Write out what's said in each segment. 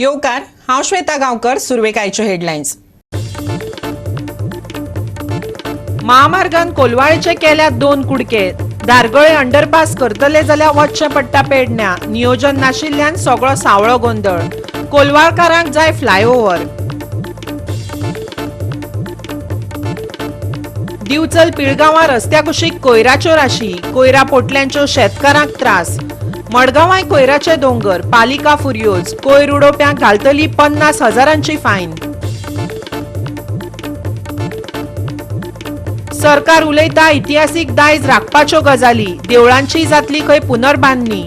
येवकार, हांव श्वेता गांवकर. सुरवेक आयच्यो हेडलायन्स. महामार्गान कोलवाळेचे केल्यात दोन कुडके. धारगळे अंडरपास करतले जाल्यार वचचें पडटा पेडण्या. नियोजन नाशिल्ल्यान सगळो सावळो गोंदळ. कोलवाळकारांक जाय फ्लायओव्हर. दिवचल पिळगांवां रस्त्या कुशीक कोयराच्यो राशी. कोयरा पोटल्यांच्यो शेतकारांक त्रास. मडगांवाय कोयराचे दोंगर. पालिका फुर्योज. कोयर उडोवप्यांक घालतली 50,000ची फायन. सरकार उलयता इतिहासीक दायज राखपाच्यो गजाली. देवळांची जातली खंय पुनर्बांदणी.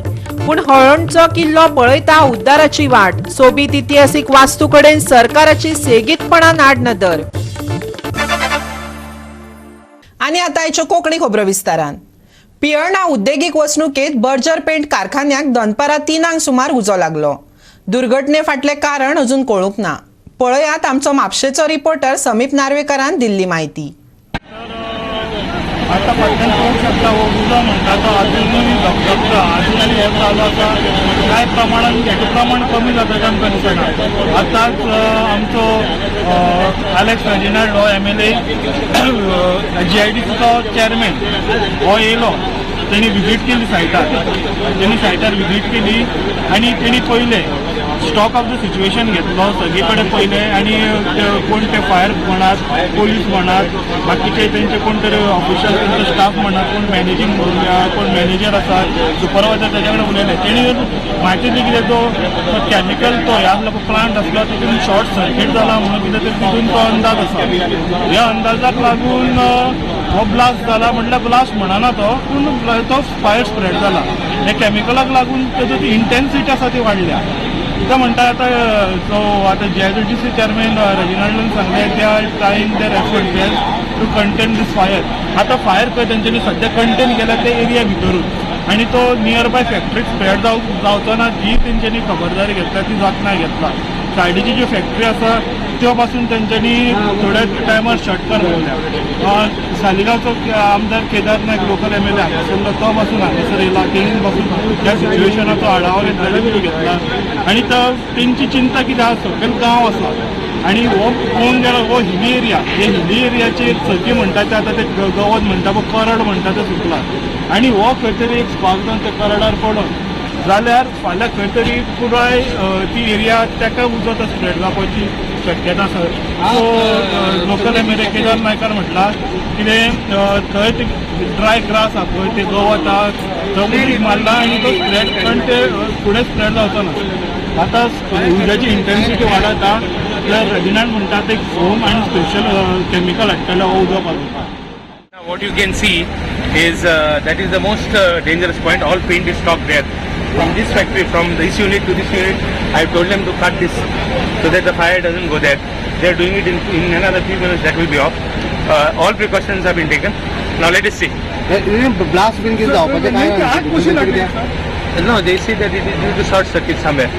पूण हळणचो किल्लो पळयता उद्धाराची वाट. सोबीत इतिहासीक वास्तू कडेन सरकाराची सेगीतपणान आडनदर. आनी आतां आयच्यो कोंकणी खबरो विस्तारान. पिळर्णा उद्देगीक वसणुकेत बर्जर पेंट कारखान्याक दनपारां 3ांक सुमार उजो लागलो. दुर्घटने फाटलें कारण अजून कळूंक ना. पळयात आमचो म्हापशेचो रिपोर्टर समीप नार्वेकरान दिल्ली म्हायती. आता फाटल्यान पळोवंक शकता, हो उजो म्हणटा तो अजुनूय धगधगता, अजुनूय हे चालू आसा. कांय प्रमाणान हेजें प्रमाण कमी जाता तें आमकां दिसना. आतांच आमचो आलेक्स रेजिनाल्ड हो एमएलए, जीआयडीसीचो चॅरमॅन, हो येयलो. तेणी विजीट केली सायटार. तेणी सायटार विजीट केली आनी तेणी पळयलें, स्टॉक ऑफ the situation घेतलो, सगळे कडेन पळयलें आनी ते कोण ते फायर म्हणात, पोलीस म्हणात, बाकीचे तेंचे कोण तरी ऑफिशियल, तेंचो स्टाफ म्हणात, कोण मॅनेजींग कोण मॅनेजर आसा, सुपरवायझर, तेज्या कडेन उलयले. तेणी म्हायती दिली कितें, तो कॅमिकल तो हे आसलो प्लांट आसलो, तितून शॉर्ट सर्कीट जाला म्हणून कितें तरी तितून तो अंदाज आसा. ह्या अंदाजाक लागून हो ब्लास्ट जाला. म्हटल्यार ब्लास्ट म्हणना तो, पूण तो फायर स्प्रेड जाला. हे कॅमिकलाक लागून तेजो ती इंटेन्सिटी आसा ती वाडल्या. कितें म्हणटा, आतां जो आतां जीआयडीसी चेअरमॅन रेजिनाल्डन सांगलें, they are trying their effort best to contain this fire. आतां फायर खंय तेंच्यांनी सद्या कंटेन केल्या ते एरिया भितरूच आनी तो नियर बाय फॅक्टरीक स्प्रेड जावचो ना ही तेंच्यांनी खबरदारी घेतल्या, ती जतनाय घेतला. सायडीची ज्यो फॅक्टरी आसा त्यो पासून तेंच्यांनी थोड्या टायमार शट कर म्हणल्या. सालिगांवचो आमदार केदार नायक, लोकल एमएलए हांगासरलो, तो पासून हांगासर येयला. तेणीन पासून ह्या सिच्युएशनाचो आढावो घेतला घेतला आनी तो तेंची चिंता कितें आसा, सकयल गांव आसा आनी हो पळोवंक गेल्यार हो हिली एरिया. हे हिली एरियाचेर सगळीं म्हणटा ते आतां ते गवत म्हणटा पळय, करड म्हणटा तें सुकला आनी हो खंय तरी एक स्पार्क जावन ते करडार पडत जाल्यार फाल्यां खंय तरी पुराय ती एरिया ताका उजो तो स्प्रेड जावपाची शक्यता आसा. सो लोकल एमएलए केदार नायकार म्हटलां कितें, थंय ते ड्राय ग्रास आहा पळय, ते गवत आहा, थंय उदीक मारला आनी तो स्प्रेड, पण ते फुडें स्प्रेड जावचो ना. आतां उज्याची इंटेन्सिटी वाडत आहा. तर रेजिनाल्ड म्हणटा ते फोम आनी स्पेशल केमिकल हाडटले हो उजो पालोवपाक. What you can see is that is the most dangerous point. All paint is stocked there. From this factory, from this unit to this unit, I have told them to cut this so that the fire doesn't go there. They are doing it in another few minutes. That will be off. All precautions have been taken. Now let us see. Blast बीन कितें जावपाचें काय? No, they say that it is due to short circuit somewhere.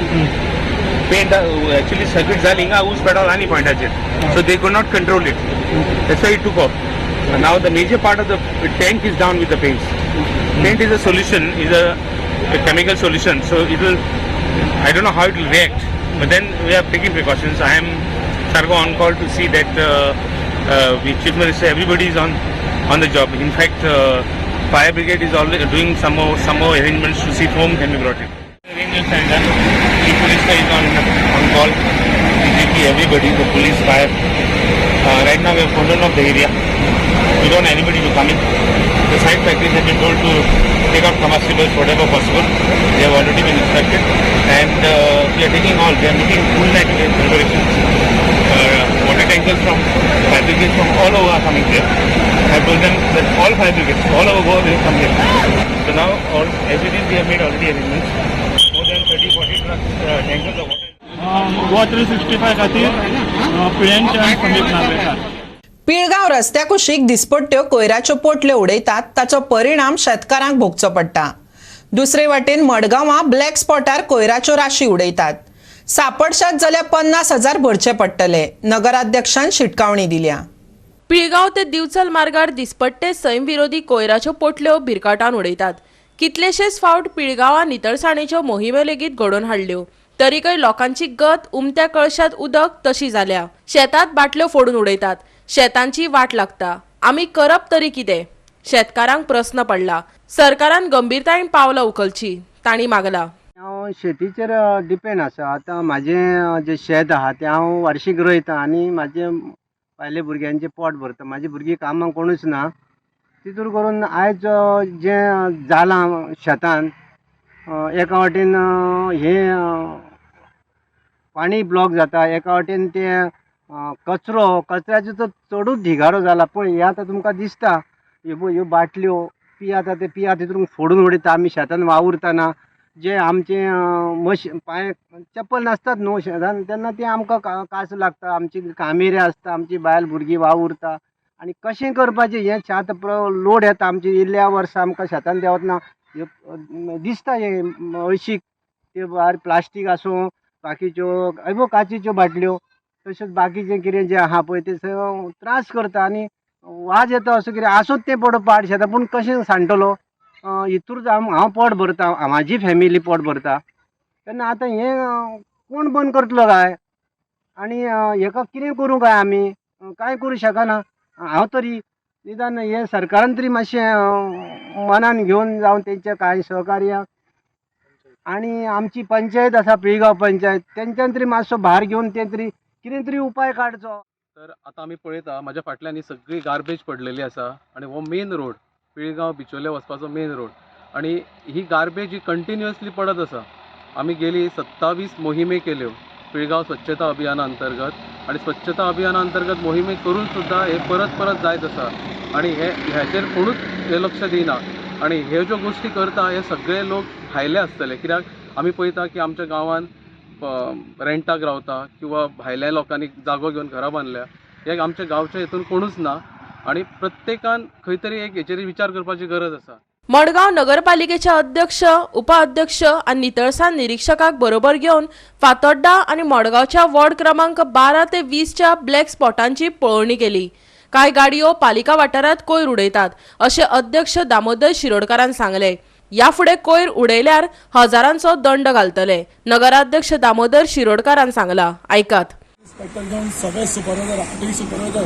Paint actually circuit जाली हिंगा ऊस पेडॉल आनी पॉयंटाचेर. So they could not control it. That's why it took off. Now the major part of the tank is down with the paints. Paint is a solution, is a chemical solution. So it will, I don't know how it will react. But then we are taking precautions. I am सारको on call to see that we Chief Minister, everybody is on the job. In fact, fire brigade is already doing some more arrangements to see foam can be brought in. Arrangements are done. Chief Minister is on call. DGP, everybody, the police, fire. Right now we have cordoned off the area. We don't want anybody to come in. The side factories have been told to take out combustibles, whatever possible. They have already been instructed, and we are taking all. We are making full night preparations. Water tankers from fire brigades from all over are coming here. I told them that all fire brigades all over Goa will come here. So now, all as it is, we have made already arrangements. More than 30, 40 trucks, tankers of water. Goa 365 खातीर पिळयणच्यान समीप नार्वेकार. पिळगांव रस्त्या कुशीक दिसपट्ट्यो कोयराच्यो पोटल्यो उडयतात, ताचो परिणाम शेतकारांक भोगचो पडटा. दुसरे वाटेन मडगांवां ब्लॅक स्पॉटार कोयराच्यो राशी उडयतात. सापडशात जाल्यार 50,000 भरचे पडटले, नगराध्यक्षान शिटकावणी दिल्या. पिळगांव ते दिवचल मार्गार दिसपट्टे सैमविरोधी कोयराच्यो पोटल्यो भिरकाटान उडयतात. कितलेशेच फावट पिळगांवां नितळसाणेच्यो मोहिम्यो लेगीत घडोवन हाडल्यो. तरीकय लोकांची गत उमत्या कळशात उदक तशी जाल्या. शेतात बाटल्यो फोडून उडयतात, शेतांची वाट लागता. आमी करप तरी कितें? शेतकारांक प्रस्न पडला. सरकारान गंभीरतायेन पावलां उखलची तांणी मागला. हांव शेतीचेर डिपेंड आसा. आतां म्हाजें जें शेत आहा तें हांव वार्शीक रोयतां आनी म्हाजें बायले भुरग्यांचें पोट भरता. म्हाजी भुरगीं कामाक कोणूच ना. तितूर करून आयज जें जालां शेतान एका वाटेन हें पाणी ब्लॉक जाता, एका वाटेन तें कचरो, कचऱ्याचो तर चडूच ढिगारो जाला. पूण हें आतां तुमकां दिसता, ह्यो बाटल्यो पियात ते पियात तितून फोडून उडयता. आमी शेतान वावुरतना जे आमचे मशी पांय चप्पल नासतात न्हू शेतान, तेन्ना ते आमकां कास लागता. आमची कामेऱ्यां आसता, आमची बायल भुरगीं वावुरता आनी कशें करपाचें हें शेत लोड येता. आमची इल्ल्या वर्सा आमकां शेतान देंवतना दिसता हें हळशीक, ते भायर प्लास्टीक आसूं, बाकीच्यो अबो काचीच्यो बाटल्यो, तशेंच बाकीचें कितें जें आहा पळय तें सगळें त्रास करता आनी वाज येता. असो कितें आसूत तें पडो पाड शेतां, पूण कशें सांडटलो? हितूर हांव पोट भरता, म्हाजी फॅमिली पोट भरता. तेन्ना आतां हें कोण बंद करतलो काय? आनी हेका कितें करूं काय आमी? कांय करूं शकना हांव तरी. निदान हें सरकारान तरी मातशें मनान घेवन जावन तेंचें कांय सहकार्य आनी आमची पंचायत आसा पिळगांव पंचायत, तेंच्यान तरी मातसो भार घेवन ते तरी कितें तरी उपाय काडचो. तर आतां आमी पळयता म्हाज्या फाटल्यान ही सगळी गार्बेज पडलेली आसा आनी हो मेन रोड पिळगांव बिचोले वचपाचो मेन रोड आनी ही गार्बेज ही कंटिन्युअसली पडत आसा. आमी गेली 27 मोहिमे केल्यो पिळगांव स्वच्छता अभियाना अंतर्गत आनी स्वच्छता अभियाना अंतर्गत मोहिमे करून सुद्दां हे परत परत जायत आसा आनी हे ह्याचेर कोणूच हे लक्ष दिना आनी ह्यो ज्यो गोश्टी करता हे सगळे लोक भायले आसतले, कित्याक आमी पळयता की आमच्या गांवांत रेंटाक रावता किंवा भायल्या लोकांनी जागो घेवन घरां बांदल्या, हे आमच्या गांवच्या हितून कोणूच ना आनी प्रत्येकान खंय तरी एक हेचेर विचार करपाची गरज आसा. मडगांव नगरपालिकेचे अध्यक्ष, उपाध्यक्ष आनी नितळसाण निरीक्षकाक बरोबर घेवन फातोड्डा आनी मडगांवच्या वॉर्ड क्रमांक 12 ते 20च्या ब्लॅक स्पॉटांची पळोवणी केली. कांय गाडयो पालिका वाठारांत कोयर उडयतात अशें अध्यक्ष दामोदर शिरोडकारान सांगलें. ह्या फुडें कोयर उडयल्यार हजारांचो दंड घालतले, नगराध्यक्ष दामोदर शिरोडकारान सांगला. आयकात. इन्स्पेक्टर घेवन सगळे सुपरवायझर, आठूय सुपरवायझर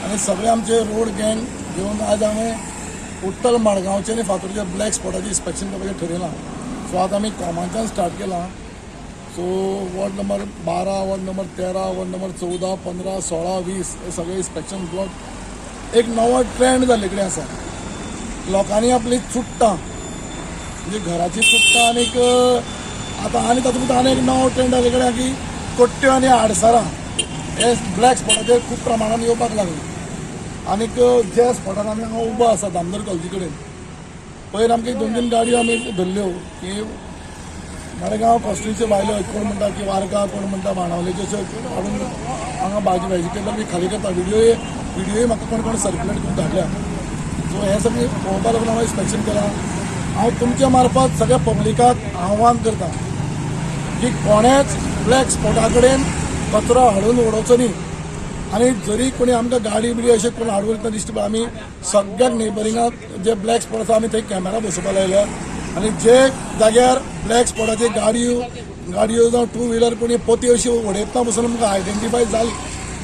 आनी सगळे आमचे रोड गँग घेवन आज हांवें टोटल मडगांवचे आनी फातोरचे ब्लॅक स्पॉटाचें इन्स्पेक्शन करपाचें ठरयलां. सो आतां आमी कॉमांच्यान स्टार्ट केलां. So ward number 12, ward number 13, ward number 14, 15, 16, 20 हे सगळे इन्स्पेक्शन ब्लॉक एक नवो ट्रेंड जाल्ले कडेन आसा. लोकांनी आपली चुट्टां म्हणजे घराची चुट्टां आनीक आतां आनी तातूंत भितर आनी एक नवो ट्रेंड जाल्ले कडेन की कोट्ट्यो आनी आडसरां हे ब्लॅक स्पॉटाचेर खूब प्रमाणान येवपाक लागले. आनीक ज्या स्पॉटार आमी हांगा उबो आसा दामोदर कॉलेजी कडेन, पयर आमकां 2-3 गाडयो आमी धरल्यो की मडगांव कॉन्स्टिट्युन्सी भायल्यो, कोण म्हणटा की वार्का, कोण म्हणटा बाणावलेच्यो अश्यो हाडून हांगा भाजी व्हेजिटेबल बी खाली करता. व्हिडियोय म्हाका कोण कोण सर्क्युलेट करून धाडल्या. सो हें सगळें पळोवपा लागून हांवें इन्स्पेक्शन केलां. हांव तुमच्या मार्फत सगळ्या पब्लिकाक आव्हान करता की कोणेच ब्लॅक स्पॉटा कडेन कचरो हाडून उडोवचो न्ही. आनी जरी कोणी आमकां गाडी बिडी अशें कोण हाडून वयतना दिश्टी पडटा, आमी सगळ्या नेबरिंगाक जे ब्लॅक स्पॉट आसा आमी थंय कॅमेरा बसोवपा लायल्या आनी जे जाग्यार ब्लॅक स्पॉटाचे गाडयो जावं टू व्हिलर कोणी पोती अशी उडयतना पसून आमकां आयडेंटिफाय जाली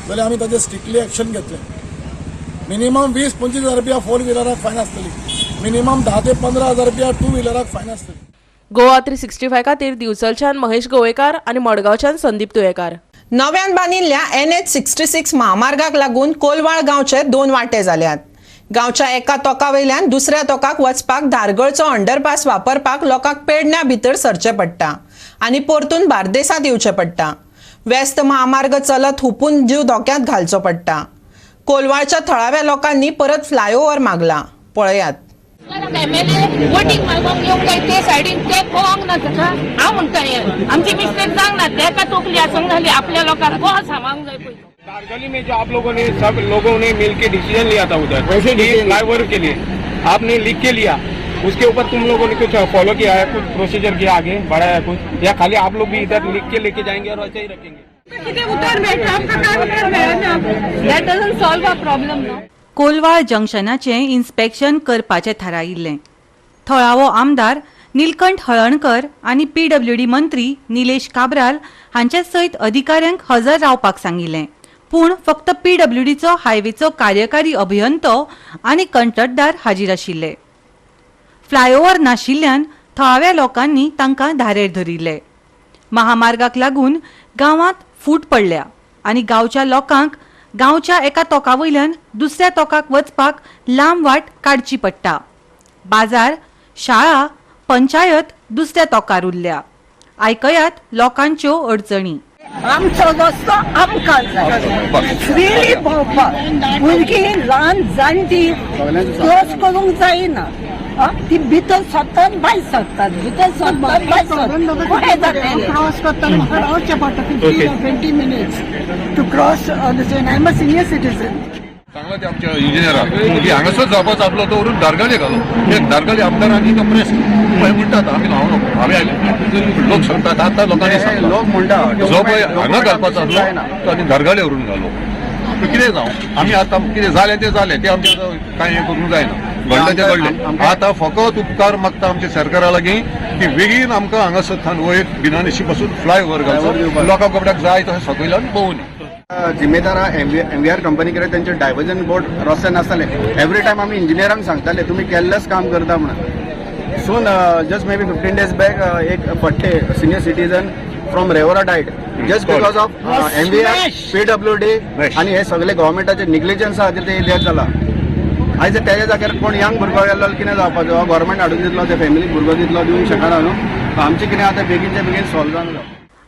जाल्यार आमी ताजेर स्ट्रिक्टली एक्शन घेतले. मिनिमम 20-25 हजार रुपया फोर व्हिलराक फायन आसतली, मिनिमम 10 ते 15 हजार रुपया टू व्हिलराक फायन आसतली. गोवा 365 खातीर दिवचलच्यान महेश गोवेकार आनी मडगांवच्यान संदीप तुयेकार. नव्यान बांदिल्ल्या NH 66 म्हामार्गाक लागून कोलवाळ गांवचे 2 वांटे जाल्यात. गांवच्या एका तोका वयल्यान दुसऱ्या तोकाक वचपाक धारगळचो अंडरपास वापरपाक लोकांक पेडण्या भितर सरचें पडटा आनी परतून बार्देसांत येवचें पडटा. व्यस्त म्हामार्ग चलत हुपून जीव धोक्यांत घालचो पडटा. कोलवाळच्या थळाव्या लोकांनी परत फ्लायओव्हर मागला. पळयात. एमएलए वोटींग मागोवंक येवंक जाय ते सायडीन, ते पळोवंक ना ताका. हांव म्हणटा हें आमची मिस्टेक जावंक ना, तेका तकली आसूंक जाली आपल्या लोकांक गोवा सांबाळूंक जाय पयलीं. दारगली में जो आप लोगों ने सब लोगों ने मिलके डिसीजन लिया था उधर फ्लाईओवर के लिए आपने लिख के लिया, उसके ऊपर तुम लोगों ने कुछ फॉलो किया है, कुछ प्रोसीजर किया, आगे बढ़ाया कुछ, या खाली आप लोग भी इधर लिख के लेके जाएंगे और ऐसे ही रखेंगे? कितें उतर मेळटा आमकां, काय उतर मेळना. That doesn't solve a problem न्हू. कोलवाळ जंक्शनाचें इन्स्पेक्शन करपाचें थारायिल्लें. थळावो आमदार नीलकंठ हळर्णकर आनी पीडब्ल्यूडी मंत्री निलेश काब्राल हांचे सयत अधिकाऱ्यांक हजर रावपाक सांगिल्लें. पूण फक्त पीडब्ल्यूडीचो हायवेचो कार्यकारी अभियंतो आनी कंत्राटदार हाजीर आशिल्ले. फ्लायओव्हर नाशिल्ल्यान थळाव्या लोकांनी तांकां धारेर धरिल्ले. महामार्गाक लागून गांवांत फूट पडल्या आनी गांवच्या लोकांक गांवच्या एका तोका वयल्यान दुसऱ्या तोकाक वचपाक लांब वाट काडची पडटा. बाजार, शाळा, पंचायत दुसऱ्या तोकार उरल्या. आयकयात लोकांच्यो अडचणी. आमचो रस्तो आमकां जाय, फ्रीली भोंवपाक. भुरगीं ल्हान जाणटी क्रॉस करूंक जायना. ती भितर सरतात भायर सरतात, भितर सरतात भायर सरतात. कशें जातलें? क्रॉस करतना म्हाका रावचें पडटा 15 or 20 minutes to cross the. I am a senior citizen. सांगला ते आमच्या इंजिनियराक की हांगासर जावपाचो आपलो तो व्हरून दारगाले घालो. एक दारगाले आमदारांनी तो प्रेस म्हणटात आमी न्हांव आमी आयले. लोक सांगतात आतां लोकांनी सांगला लोक म्हणटा जो पळय हांगा घालपाचो आसलो तो आनी दारगाले व्हरून घालो. कितें जावं, आमी आतां कितें जालें तें जालें, तें आमचें कांय हें करूंक जायना. घडलें तें घडलें. आतां फकत उपकार मागता आमच्या सरकारा लागीं की बेगीन आमकां हांगासर थावन वयर बिनानिशी पासून फ्लायओवर घालचो, लोकां कपड्याक जाय तशें सकयल्यान भोंवनी. जिम्मेदार एमव्हीआर कंपनी कडेन तेंचे डायवर्जन बोर्ड रस्ते नासताले. एवरी टायम आमी इंजिनियरांक सांगताले तुमी केल्लेच काम करता म्हणून. Soon just maybe 15 days back एक Phadte senior citizen from Revora died just because of MVR PWD आनी हे सगळे गव्हर्मेंटाचे निग्लिजन्स खातीर ते डेथ जाला. आयज तेज्या जाग्यार कोण यंग भुरगो गेल्लो कितें जावपाचो, गव्हर्मेंट हाडून दितलो, ते फॅमिलीक भुरगो दितलो, दिवंक शकना न्हू. आमचें कितें आतां बेगीनच्या बेगीन सॉल्व जावंक जाय.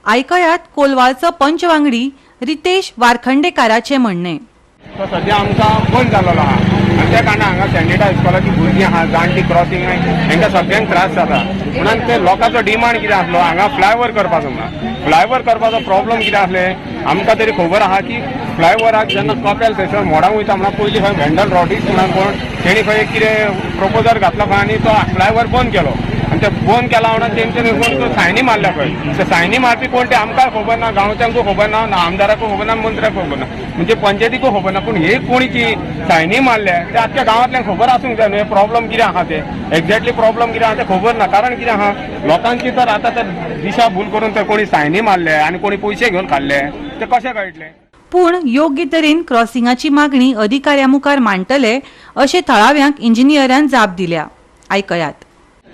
आयकयात कोलवाळचो पंच वांगडी रितेश वारखंडेकाराचें म्हणणें. तो सद्या आमकां बंद जाल्लो आहा आनी त्या कारणान हांगा सँडेटा हायस्कुलाची भुरगीं आहा, जाणटी क्रॉसिंग हांकां सगळ्यांक त्रास जाता. म्हणून ते लोकांचो डिमांड कितें आसलो हांगा फ्लायओवर करपाचो म्हणून. फ्लायओवर करपाचो प्रॉब्लम कितें आसलें आमकां तरी खबर आहा की फ्लायओवराक जेन्ना कपेल थंयसर मोडांक वयता म्हणून पयलीं खंय व्हेंडल रॉड्रिग्स म्हणून कोण तेणी खंय कितें प्रपोजल घातलो खंय आनी तो फ्लायओवर बंद केलो. आनी ते बंद केला म्हणून तेंच्यानी कोण तो सायनी मारल्या खंय. ते सायनी मारपी कोण ते आमकां खबर ना, गांवच्यांकूय खबर ना, आमदाराकूय खबर ना, मंत्र्याक खबर ना, म्हणजे पंचायतीकूय खबर ना. पूण हे कोणी जी सायनी मारल्या ते आख्ख्या गांवांतल्यान खबर आसूंक जाय न्हू प्रॉब्लम कितें आहा ते एक्झॅक्टली प्रॉब्लम कितें आहा ते खबर ना. कारण कितें आहा लोकांची तर आतां तर दिशा भूल करून तर कोणी सायनी मारले आनी कोणी पयशे घेवन खाल्ले ते कशें कळटलें. पूण योग्य तरेन क्रॉसिंगाची मागणी अधिकाऱ्यां मुखार मांडटले अशें थळाव्यांक इंजिनियरान जाप दिल्या. आयकयात.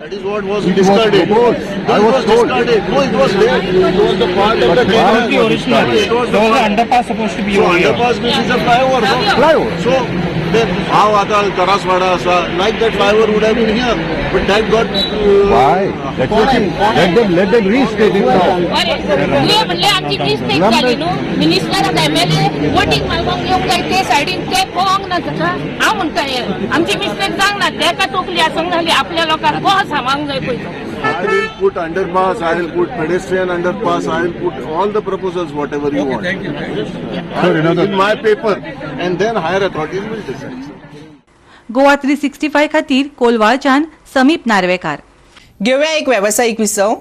That is what was discarded. I was told. No, it was there. It was the part of the original. It was the underpass supposed to be over here. So underpass means it's a flyover. No? Flyover. So then how आता Karaswada asa like that flyover would have been here, but that got why? Let them restate it now. तुवें म्हणलें आमची mistake जाली न्हू, मिनिस्टराक MLA voting मागूंक येवंक जाय ते सायडीन, ते पळोवंक ना ताका. हांव म्हणटा हें आमची मिस्टेक जावंक ना, तेका तकली आसूंक जाली आपल्या लोकांक कसो सांबाळूंक जाय पयलो. I will put underpass, I will put pedestrian underpass, I will put all the proposals whatever you want. Thank you. Sir, in my paper, and then higher authorities will decide. Goa 365 खातीर कोलवाळच्यान समीप नार्वेकार. घेवया एक वेवसायीक विसव.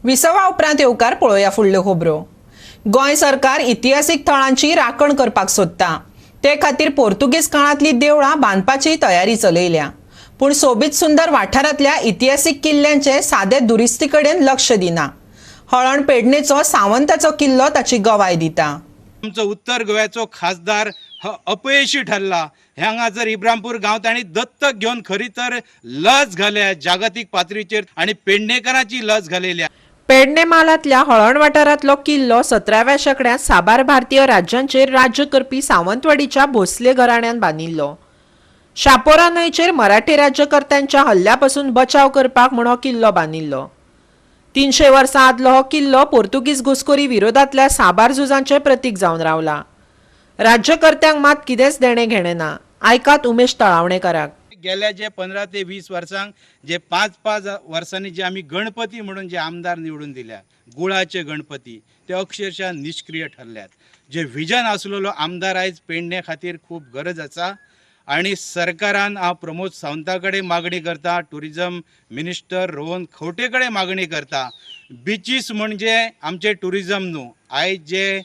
विसवा उपरांत येवकार पळोवया फुडल्यो खबरो. गोंय सरकार इतिहासीक थळांची राखण करपाक सोदता, ते खातीर पोर्तुगीज काळांतली देवळां बांदपाची तयारी चलयल्या. पूण सोबीत सुंदर वाठारांतल्या इतिहासीक किल्ल्यांचे सादे दुरुस्ती कडेन लक्ष दिना. हळण पेडणेचो सावंताचो किल्लो ताची गवाय दिता. आमचो उत्तर गोव्याचो खासदार अपयशी ठरला. हांगा जर इब्रामपूर गांव तांणी दत्तक घेवन खरी तर लज घाल्या जागतीक पातळीचेर आनी पेडणेकरांची लज घालेली. पेडणे म्हालांतल्या हळण वाठारांतलो किल्लो 17व्या शेंकड्यांत साबार भारतीय राज्यांचेर राज्य करपी सावंतवाडीच्या भोसले घराण्यान बांदिल्लो. शापोरा न्हंयचेर मराठी राज्यकर्त्यांच्या हल्ल्यापसून बचाव करपाक म्हूण हो किल्लो बांदिल्लो. 300 वर्सां आदलो हो किल्लो पोर्तुगीज घुसखोरी विरोधांतल्या साबार झुजांचें प्रतीक जावन रावला. राज्यकर्त्यांक मात कितेंच देणें घेणें ना. आयकात उमेश तळावणेकाराक. गेल्या जे 15 ते 20 वर्सांक जे 5-5 वर्सांनी जे आमी गणपती म्हणून जे आमदार निवडून दिल्या, गुळाचे गणपती, ते अक्षरशः निष्क्रिय ठरल्यात. जे विजन आसलेलो आमदार आयज पेडणे खातीर खूब गरज आसा आनी सरकारान हांव प्रमोद सावंता कडेन मागणी करता, टुरिजम मिनिस्टर रोहन खंवटे कडेन मागणी करता, बिचीस म्हणजे आमचे टुरिजम न्हू, आयज जे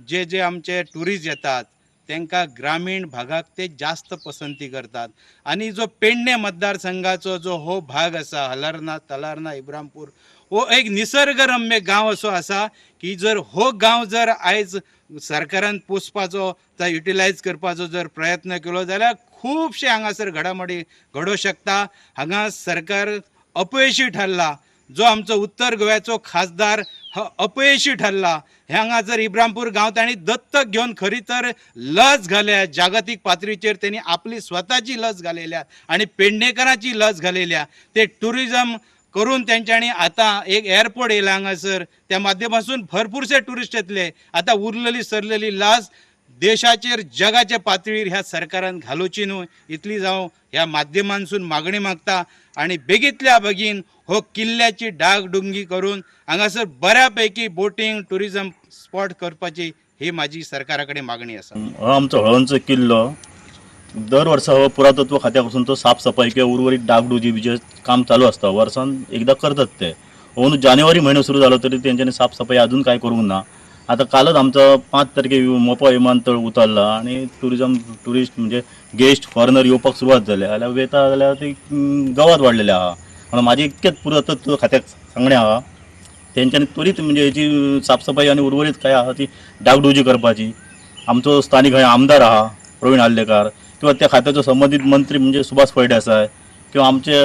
जे जे आमचे टुरिस्ट येतात तांकां ग्रामीण भागाक ते जास्त पसंती करतात. आनी जो पेडणे मतदारसंघाचो जो हो भाग आसा, हलर्ना, तलार्ना, इब्रामपूर, हो एक निसर्गरम्य गांव असो आसा की जर हो गांव जर आयज सरकारान पोसपाचो युटिलायज करपाचो जर प्रयत्न केलो जाल्यार खुबशे हांगासर घडामोडी घडोवंक शकता. हांगा सरकार अपयशी ठरला, जो आमचो उत्तर गोव्याचो खासदार हो अपयशी ठरला. हे हांगा जर इब्रामपूर गांव तांणी दत्तक घेवन खरी तर लज घाल्या, जागतीक पातळीचेर त्यांनी आपली स्वताची लज घालेल्या आनी पेडणेकरांची लज घालेल्या. ते टुरिजम करून तेंच्यांनी आतां एक एअरपोर्ट येयला हांगासर, त्या माध्यमासून भरपूरसे ट्युरिस्ट येतले. आतां उरलेली सरलेली लज देशाचेर जगाच्या पातळीर ह्या सरकारान घालोवची न्हू इतली जावं ह्या माध्यमांसून मागणी मागता. आनी बेगीतल्या बेगीन हो किल्ल्याची डागडुंगी करून हांगासर बऱ्यापैकी बोटींग ट्युरिजम स्पॉट करपाची ही म्हाजी सरकारा कडेन मागणी आसा. हो आमचो हळदणचो किल्लो दर वर्सा हो पुरातत्व खात्या कडसून तो साफसफाई किंवा उर्वरीत डागडुजी जे काम चालू आसता वर्सान एकदां करतात ते. अंदू जानेवारी म्हयनो सुरू जालो तरी तेंच्यांनी साफसफाई अजून कांय करूंक ना. आतां कालच आमचो 5 तारखे मोपा विमानतळ उतरला आनी ट्युरिजम ट्युरिस्ट म्हणजे गेस्ट फॉरेनर येवपाक सुरवात जाल्या जाल्यार वयता जाल्यार ती गवात वाडलेली आहा. म्हणून म्हाजें इतकेंच पुरातत्व खात्याक सांगणें आहा तेंच्यांनी त्वरीत म्हणजे हेची साफसफाई आनी उर्वरीत काय आहा ती डागडुजी करपाची. आमचो स्थानीक हय आमदार आहा प्रवीण आर्लेकार किंवा त्या खात्याचो संबंदीत मंत्री म्हणजे सुभाष फळदेसाय किंवा आमचे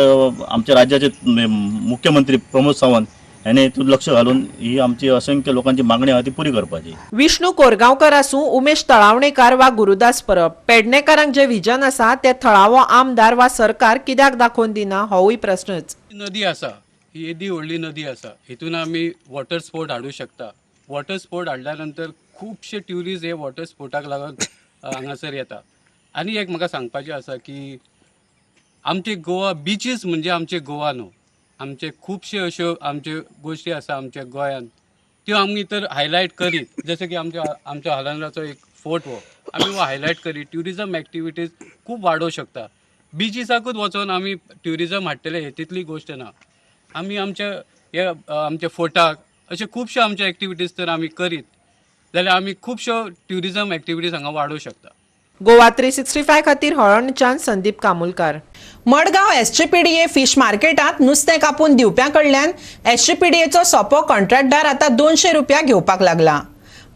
आमच्या राज्याचे मुख्यमंत्री प्रमोद सावंत हांणी हितून लक्ष घालून ही आमची असंख्य लोकांची मागणी आहा ती पुरी करपाची. विष्णू कोरगांवकर आसूं, उमेश तळावणेकार वा गुरुदास परब, पेडणेकारांक जे विजन आसा ते थळावो आमदार वा सरकार कित्याक दाखोवन दिना होवूय प्रश्नच. नदी आसा, ही येदी व्हडली नदी आसा, हितून आमी वॉटर स्पोर्ट हाडूं शकता. वॉटर स्पोर्ट हाडल्या नंतर खुबशे ट्युरिस्ट हे वॉटर स्पोर्टाक लागून हांगासर येता. आनी एक म्हाका सांगपाचें आसा की आमचे गोवा बिचीस म्हणजे आमचे गोवा न्हू, आमचे खुबशे अश्यो आमच्यो गोश्टी आसा आमच्या गोंयांत त्यो आमी तर हायलायट करीत, जशें की आमच्या हलंद्राचो एक फोर्ट हो आमी हो हायलायट करीत ट्युरिजम एक्टिविटीज खूब वाडोवंक शकता. बिचीसाकूच वचोन आमी ट्युरिजम हाडटले हे तितली गोश्ट ना. आमी आमच्या हे आमच्या फोर्टाक अशे खुबश्यो आमच्यो एक्टिविटीज तर आमी करीत जाल्यार आमी खुबश्यो ट्युरिजम एक्टिविटीज हांगा वाडोवंक शकता. गोवा 365 खातीर हळर्णच्यान संदीप कामुलकार. मडगांव एसजीपीडीए फिश मार्केटांत नुस्तें कापून दिवप्यां कडल्यान एसजीपीडीएचो सोपो कॉन्ट्रॅक्टदार आतां 200 रुपया घेवपाक लागला.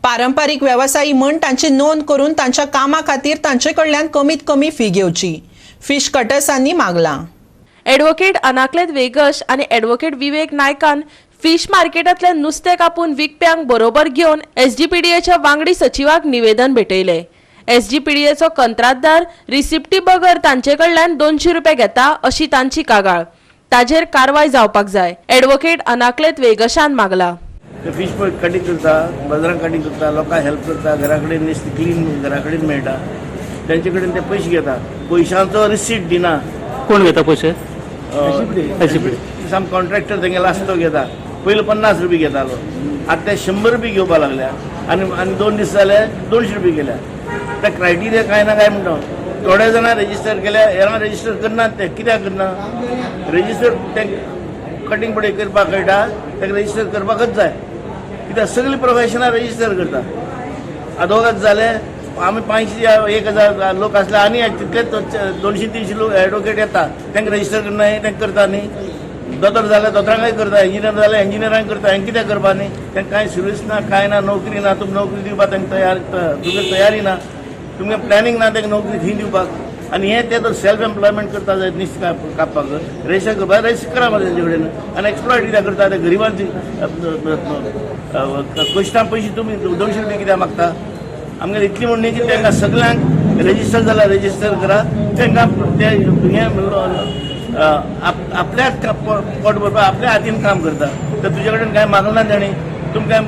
पारंपारीक वेवसायी म्हण तांची नोंद करून तांच्या कामा खातीर तांचे कडल्यान कमीत कमी फी घेवची, फिश कटर्सांनी मागलां. ॲडव्होकेट अनाक्लेत वेगश आनी ॲडव्होकेट विवेक नायकान फिश मार्केटांतले नुस्तें कापून विकप्यांक बरोबर घेवन एसजीपीडीएच्या वांगडी सचिवाक निवेदन भेटयलें. एसजीपीडीएचो कंत्राटदार रिसिप्टी बगर तांचे कडल्यान 200 रुपये घेता अशी तांची कागाळ, ताजेर कारवाय जावपाक जाय, ॲडव्होकेट अनाक्लेत वेगशान मागला. फीश कटिंग करता, बाजारांत कटिंग करता, लोकांक हेल्प करता, घरा कडेन नुस्तें क्लीन घरा कडेन मेळटा, तेंचे कडेन ते पयशे घेता, पयशांचो रिसीट दिना. कोण घेता पयशे? सम कॉन्ट्रॅक्टर तेंगेलो आसा तो घेता. पयलीं 50 रुपये घेतालो, आतां ते 100 रुपये घेवपाक लागल्या आनी आनी 2 दीस जाले 200 रुपये गेल्या. ते क्रायटेरिया कांय ना काय म्हणटा. थोडे जाणां रेजिस्टर केल्या, हेरां रेजिस्टर करनात. ते कित्याक करना रेजिस्टर? ते कटिंग पडय करपाक कळटा, ताका रेजिस्टर करपाकच जाय. कित्याक सगळीं प्रोफेशनां रेजिस्टर करता. आदवोगाद जाले आमी 500 1000 लोक आसले आनी तितलेच 200-300 लोक एडवोकेट येता, तांकां रेजिस्टर करना, तांकां करता न्ही. दोतोर जाले दोतोरांकय करता, इंजिनियर जाले इंजिनियरांक करता, हांकां कित्याक करपा न्ही? तांकां कांय सर्वीस ना, कांय ना, नोकरी ना. तुमी नोकरी दिवपाक तांकां तयार, तुमगे तयारी ना, तुमगे प्लॅनिंग ना तांकां नोकरी खंय दिवपाक. आनी हें ते तर सेल्फ एम्प्लॉयमेंट करता जायत नुस्तें कापपाक, रेजिस्टर करपाक रेजिस्टर करा मरे तेंचे कडेन. आनी एक्सप्लॉयट कित्याक करता ते गरिबांची कश्टां पयशे तुमी 200 रुपये कित्याक मागता? आमगेर इतली म्हणणी की तांकां सगळ्यांक रेजिस्टर जाल्यार रेजिस्टर करा, तांकां ते हें आपल्याच पोट भरपाक आपल्या हातीन काम करता. तर तुजे कडेन कांय मागना तांणी, तुमकां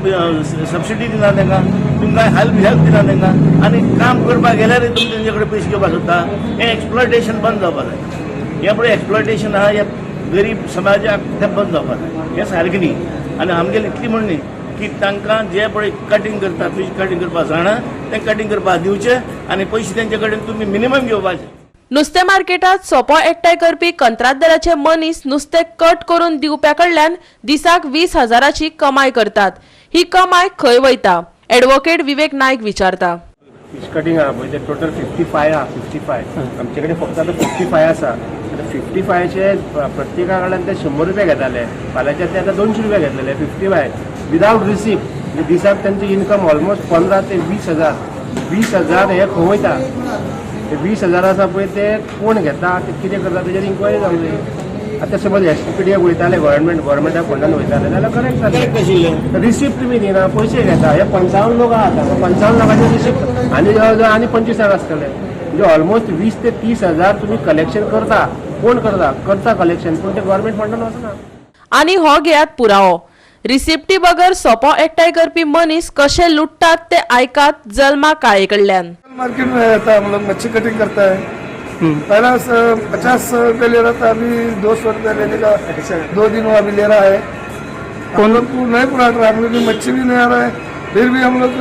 सबसिडी दिना तांकां, तुमकां हेल्प दिना तांकां, आनी काम करपाक गेल्यार तुमी तेंचे कडेन पयशे घेवपाक सोदता. हें एक्सप्लॉयटेशन बंद जावपाक जाय. हें पळय एक्सप्लॉयटेशन आहा ह्या गरीब समाजाक तें बंद जावपाक जाय. हें सारकें न्ही. आनी आमगेली इतली म्हणणी की तांकां जे पळय कटिंग करता, फिश कटिंग करपाक जाणा, तें कटिंग करपाक दिवचें आनी पयशे तेंचे कडेन तुमी मिनिमम घेवपाचे. नुस्तें मार्केटांत सोपो एकठांय करपी कंत्राटदाराचे मनीस नुस्तें कट करून दिवप्या कडल्यान दिसाक 20,000ची कमाय करतात. ही कमाय खंय वयता? ॲडव्होकेट विवेक नायक विचारता. फीश कटिंग आहा पळय ते टोटल 55 आहा. 55 आमचे कडेन फक्त आतां 55 आसा. आतां 55चे प्रत्येका कडल्यान ते 100 रुपया घेताले, फाल्यांचे ते आतां 200 रुपया घेतलेले. 55 विदावट रिसिप्ट म्हणजे दिसाक तांचे इन्कम ऑलमोस्ट 15 ते 20 हजार. 20 हजार हे खंय वयता? ते 20 हजार आसा पळय ते कोण घेता, ते कितें करता तेजेर इन्क्वायरी जावंक जाय. आतां समज एस टी पी डी वयताले गव्हर्मेंटा फंडान वयताले जाल्यार करेक्ट जातलें. रिसिप्ट तुमी दिना, पयशे घेता. हे 55 लोक आहा आतां, 55 लोकांचे रिसिप्ट आनी जवळ जवळ आनी 25 जाण आसतले. म्हणजे ऑलमोस्ट 20 ते 30 हजार तुमी कलेक्शन करता. कोण करता? करता कलेक्शन, पूण ते गव्हर्मेंट फंडान वचना. आनी हो घेयात पुरावो. रिसिप्टी बगर सोपो एकठांय करपी मनीस कशे लुट्टात ते आयकात जल्मा काळे कडल्यान. मार्केट में रहता है, हम लोग मच्छी कटिंग करता है. पहला 50 रुपये ले रहा था, अभी 200 रुपये लेने का 2 दिन हुआ अभी ले रहा है. हम लोग को नहीं पुरा रहा, हम लोग की मच्छी भी नहीं आ रहा है. फिर भी हम लोग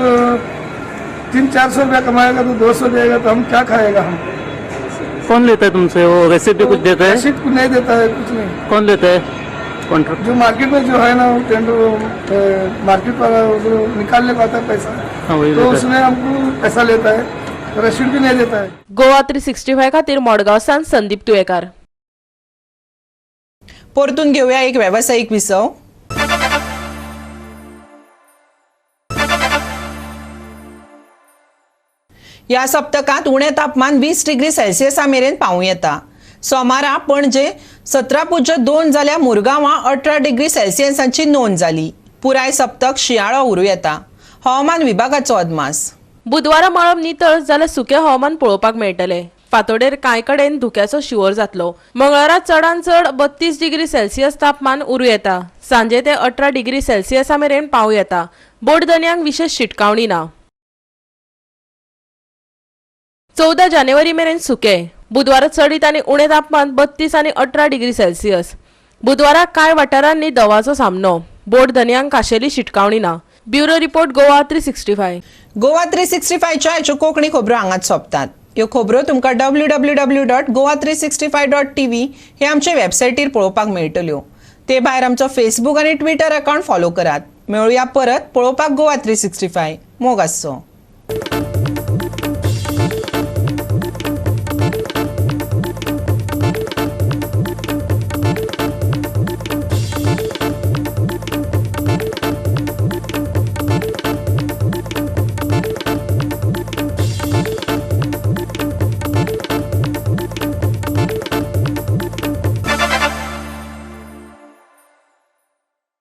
300-400 रुपया कमाएगा तो 200 देगा तो हम क्या खाएगा? हम कौन लेता है तुमसे? वो रेसिपी कुछ देता है? रसीद कुछ नहीं देता है, कुछ नहीं. कौन लेता है कॉन्ट्रैक्ट? जो मार्केट में जो है ना वो टेंडर मार्केट वाला वो निकालने को आता है पैसा, हाँ, वही तो लेता है. उसमें हमको पैसा लेता है, रसीद भी नहीं देता है. गोवा 365 खातीर मडगांवसान संदीप तुयेकार. परतून घेवया एक वेवसायीक विसव. ह्या सप्तकांत उणें तापमान 20 डिग्री सेल्सियसा मेरेन पावूं येता. सोमारा पणजे 17.2 जाल्यार मुरगांवां 18 डिग्री सेल्सियसाची नोंद जाली. पुराय सप्तक शिंयाळो उरूं येता. हवामान विभागाचो अदमास. बुधवारा मळब नितळ जाल्यार सुकें हवामान पळोवपाक मेळटलें. फांतोडेर कांय कडेन धुक्याचो शिंवर जातलो. मंगळारा चडान चड 32 डिग्री सेल्सियस तापमान उरूं येता. सांजे ते 18 डिग्री सेल्सियसा मेरेन पावूं येता. बोडदन्यांक विशेश शिटकावणी ना. 14 जानेवारी मेरेन सुकें. बुधवारा चडीत आनी उणें तापमान 32 आनी 18 डिग्री सेल्सियस. बुधवारा कांय वाठारांनी दवाचो सामनो. बोडदन्यांक खाशेली शिटकावणी ना. Bureau report, Goa 365. Goa 365च्या ह्यो कोंकणी खबरो हांगाच सोंपतात. ह्यो खबरो तुमकां www.goa365.tv हे आमचे वेबसायटीर पळोवपाक मेळटल्यो. ते भायर आमचो फेसबूक आनी ट्विटर अकावंट फॉलो करात. मेळुया परत पळोवपाक गोवा 365. मोग आसचो.